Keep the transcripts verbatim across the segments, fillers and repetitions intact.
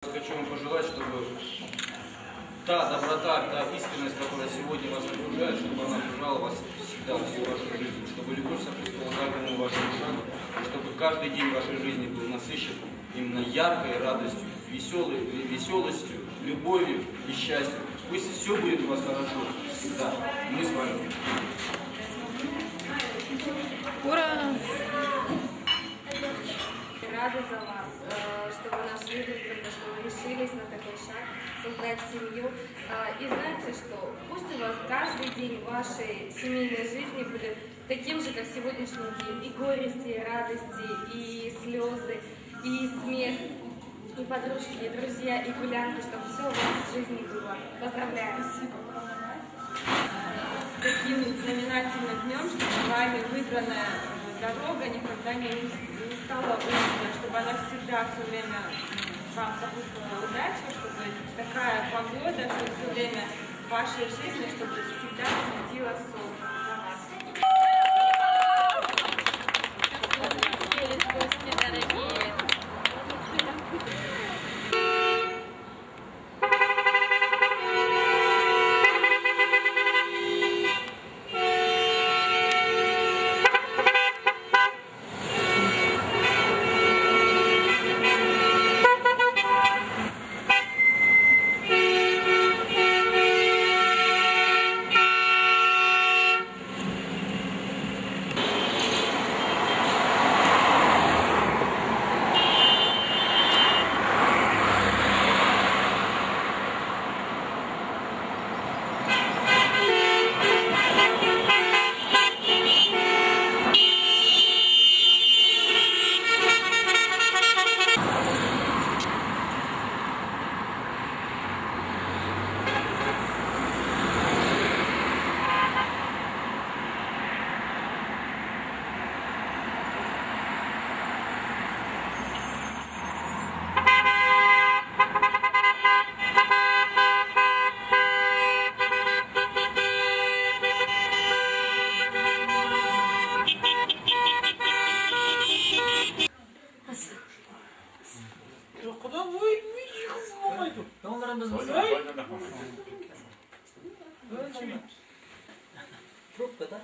Хочу вам пожелать, чтобы та доброта, та искренность, которая сегодня вас окружает, чтобы она окружала вас всегда, всю вашу жизнь, чтобы любовь сопутствовала каждому вашему шагу, и чтобы каждый день вашей жизни был насыщен именно яркой радостью, веселой, веселостью, любовью и счастьем. Пусть все будет у вас хорошо всегда. Мы с вами. Ура! Рады за вас, э, что вы нашли друг друга, что вы решились на такой шаг, создать семью. А, и знаете что? Пусть у вас каждый день вашей семейной жизни будет таким же, как сегодняшний день. И горести, и радости, и слезы, и смех, и подружки, и друзья, и гулянки, чтобы все у вас в жизни было. Поздравляю! С таким знаменательным днём, чтобы вами выбранная, э, дорога никогда не, не стала узкой, чтобы она всегда, все время, м, вам сопутствовала удача, чтобы такая погода, чтобы все время в вашей жизни, чтобы всегда светило солнце для вас. Yok, o da oy, oy, olmaydı. Öyle. Трубкада.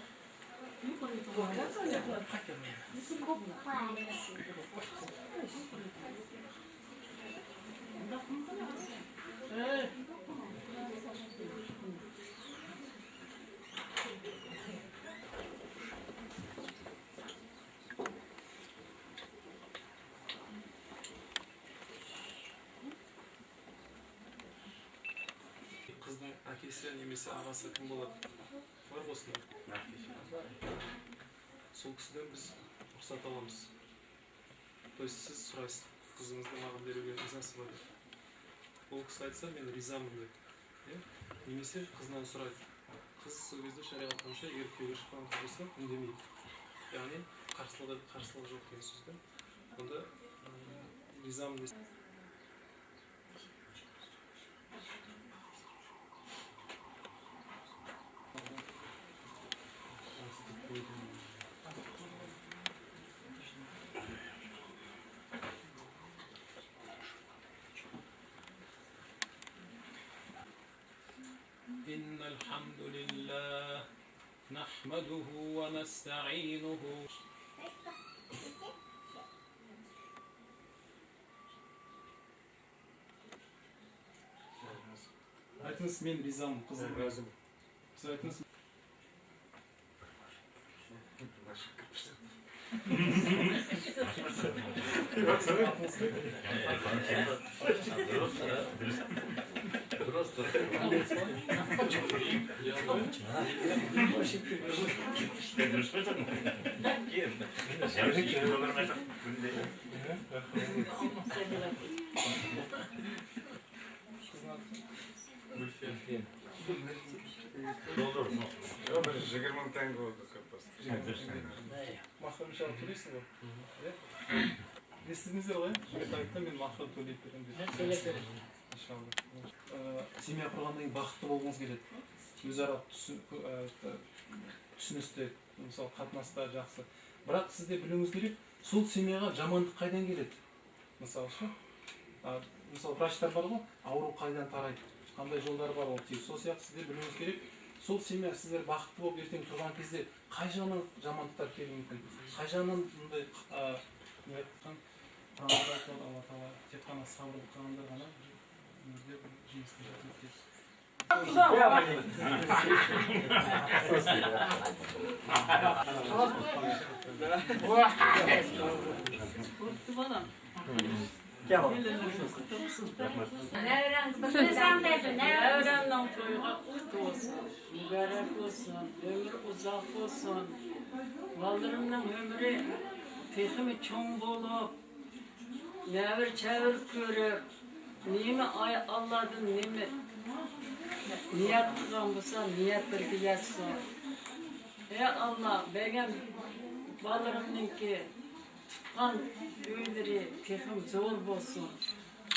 قىزنىڭ ئاكىسى، نېمىسى، ئاغىسى كىم بولاتتى؟ بار بولسۇن. سول كىشىدىن بىز رۇخسەت ئالىمىز. То есть سىز سورايسىز، قىزىڭىزنى ماڭا بېرىۋېرىڭ، ئىزناسى بار دەپ. ئۇ كىشى ئېيتسا، مەن رىزامەن دەيدۇ. نېمىسى قىزنىڭ سورايدۇ. قىز سۆزىدە شەرىئەت بويىچە ئېرى كۆرۈشۈپ قالغان قىز بولسا ئۈندىمەيدۇ. يەنى قارشىلىقى، قارشىلىقى يوق دېگەن سۆزدە. بۇندا رىزامەن دېسە. إن الحمد لله نحمده ونستعينه. Айтыңыз, мен ризамын, қызым. Мен разымын. Сіз айтыңыз. Doldur. Yok, bir yigirma ming tenge oldu. Mahrum şart turuyorsun mu? Ne istediniz ya? Şimdi takipte ben mahrum tuvalet verin dedim. İnşallah. Ee, семья құрғаннан кейін бақытты болғыңыз келеді. Өзара түсін-, ә, түсіністік, мысалы, қатынастар жақсы. Бірақ сіз де білуіңіз керек, сол семьяға жамандық қайдан келеді? Мысалы ше, а, Врачтар бар ғой, ауру қайдан тарайды, қандай жолдар бар ол тиіс. Сол сияқты сіздер білуіңіз керек. Сол семья сіздер бақытты болып ертең тұрған кезде қай жағынан жаман тартып келуі мүмкін, қай жағынан мындай, а, не қылған, Алла Тағала тек қана сабырлы қылғандар ғана өмірде бір жеңіске жетеді деп. Bo'pti, bolam. نەۋرەمنىڭ تويىغا قۇتلۇق بولسۇن، مۇبارەك بولسۇن، ئۆمرى ئۇزاق بولسۇن. بالىلىرىمنىڭ ئۆمرى تېخىمۇ چوڭ بولۇپ، نەۋرە-چەۋرە كۆرۈپ، نېمە ئاي-، ئاللادىن نېمە نىيەت قىلغان بولسا، نىيەتلىرىگە يەتسۇن. ئەي ئاللا، بەرگەن بالىلىرىمنىڭكى تۇتقان ئۆيلىرى تېخىمۇ زور بولسۇن.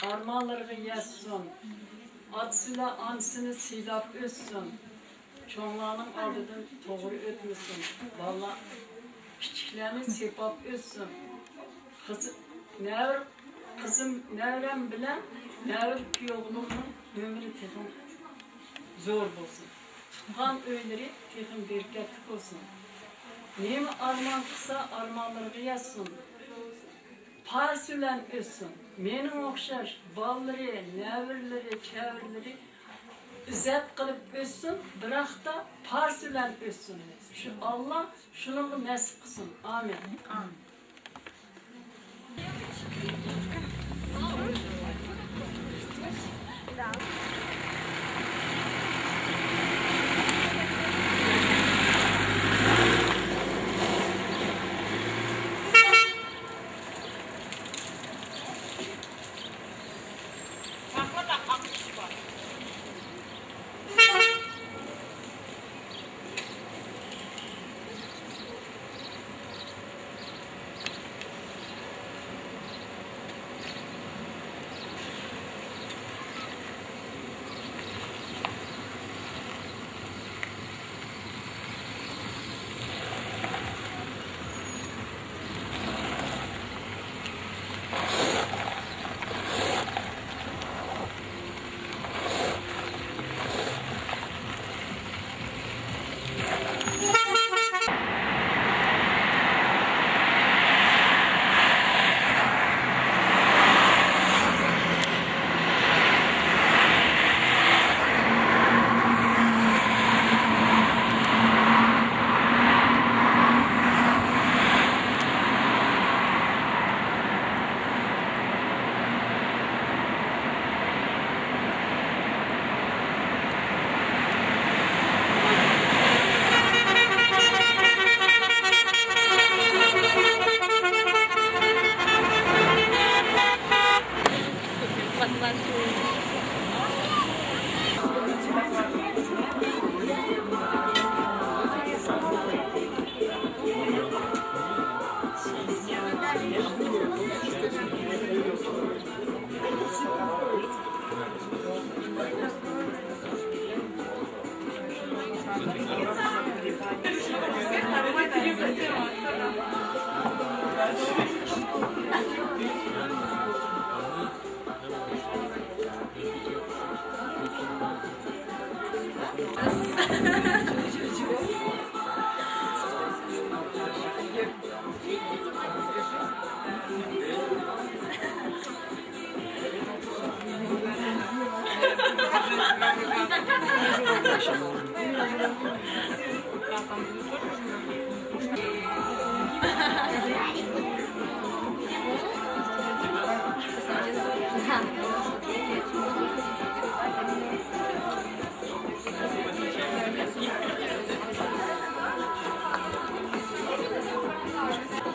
ئارمانلىرىغا يەتسۇن. ئاتىسى بىلەن ئانىسىنى سىيلاپ ئۆتسۇن. چوڭلارنىڭ ئالدىدىن توغرا ئۆتمىسۇن. بالىلار كىچىكلەرنى سىيپاپ ئۆتسۇن. قىز، نەۋرە قىزىم، نەۋرەم بىلەن نەۋرە كۈيئوغلۇمنىڭ ئۆمرى تېخىمۇ زور بولسۇن. تۇتقان ئۆيلىرى تېخىمۇ بەرىكەتلىك بولسۇن. نېمە ئارمان قىلسا، ئارمانلىرىغا يەتسۇن. پارىسى بىلەن ئۆتسۇن. مېنىڭ ئوخشاش بالىلىرى، نەۋرىلىرى، چەۋرىلىرى ئىززەت قىلىپ ئۆتسۇن، بىراقتا پارىسى بىلەن ئۆتسۇن. شۇ ئاللا شۇنىڭغا نەسىپ قىلسۇن. ئامىن. ئامىن.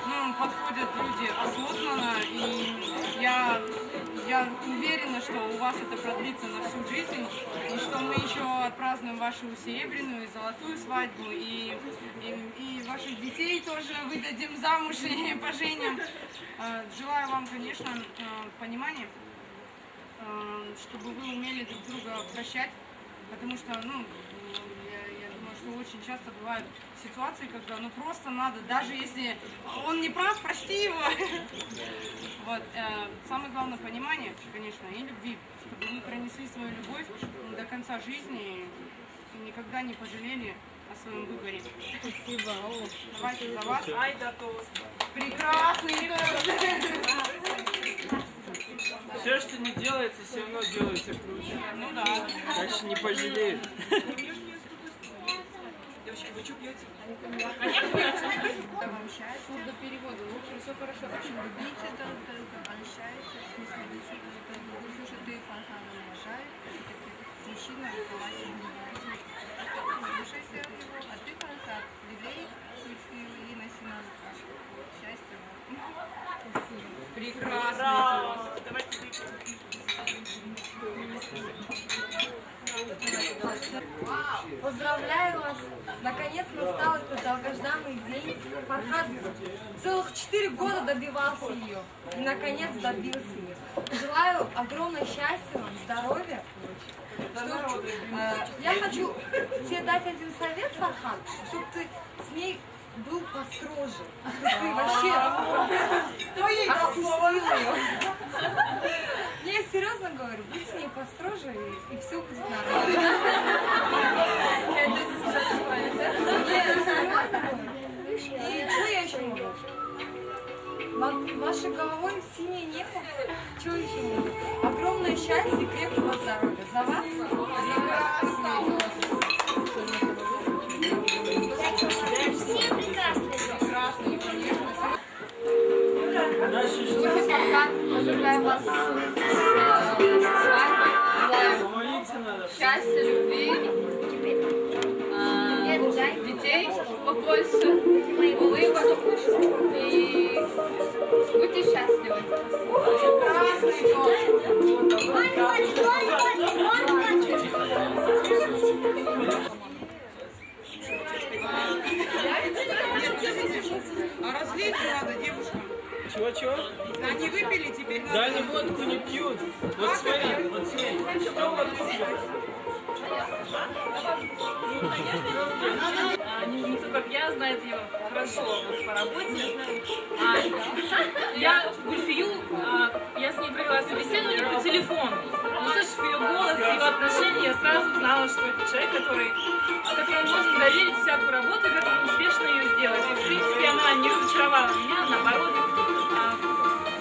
Ну, подходят люди осознанно, и я, я уверена, что у вас это продлится на всю жизнь, и что мы еще отпразднуем вашу серебряную и золотую свадьбу, и, и, и ваших детей тоже выдадим замуж и поженим. Э, желаю вам, конечно, э, понимания, э, чтобы вы умели друг друга прощать, потому что, ну, я, я думаю, Очень часто бывают ситуации, когда, ну, просто надо, даже если он не прав, прости его. Вот, э, самое главное понимание, конечно, и любви, чтобы вы пронесли свою любовь до конца жизни и никогда не пожалели о своем выборе. Спасибо. Давайте за вас. Ай да тост. Прекрасный тост. Все, что не делается, все равно делается круче. Ну да. Так что не пожалеют. Девочки, вы что пьете? Вам счастья. До перевода. В общем, все хорошо. В общем, любите друг друга, прощайте, снисходите друг к другу. Слушай, ты, Фархад, уважай. Все-таки мужчина — глава семьи. Слушайся его, а ты, Фархад, лелей Гульфию и носи на руках. Счастья вам. Прекрасно. Давайте выпьем. Поздравляю вас! Наконец настал этот долгожданный день. Фархад целых четыре года добивался ее. И, наконец, добился ее. Желаю огромное счастья вам, здоровья. Чтоб, э, я хочу тебе дать один совет, Фархад, чтобы ты с ней был построже. Ты, ты вообще отпустил ее. Не, я серьезно говорю, будь с ней построже, и, и все будет нормально. Нет, серьезно говорю. И что я еще могу? Над вашей головой синее небо. Чего еще могу? Огромное счастье и крепкого здоровья. За вас. Поздравляю вас с, э, со свадьбой. Желаю счастья, любви, а, детей побольше, улыбок и будьте счастливы. А разлить надо, девушка. Чего, чего? Они выпили, теперь надо. Да, они водку не пьют. Вот смотри, вот смотри. Что вот тут? А, не, не то, как я, знает её хорошо вот по работе. А, я Гульфию, а, я с ней провела собеседование по телефону. Услышав её голос, её отношение, я сразу узнала, что это человек, который, которому можно доверить всякую работу, и который успешно её сделает. И, в принципе, она не разочаровала меня, наоборот. А,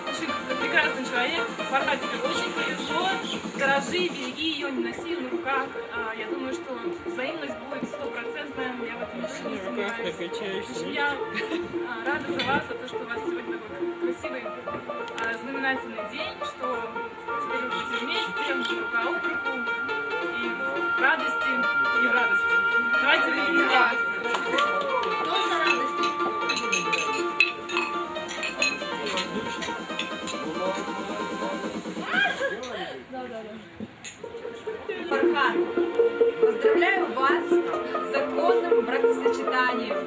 очень прекрасный человек. Фархад, тебе очень повезло. Дорожи, береги её, не носи её на руках. А, я думаю, что взаимность будет стопроцентная, я в этом ничего не сомневаюсь. В общем, я, а, рада за вас, за то, что у вас сегодня такой красивый, а, знаменательный день, что теперь вы будете вместе, рука об руку, и в радости, и в радости. Давайте выпьем за вас. Только радости. Фархад, поздравляю вас с законным бракосочетанием.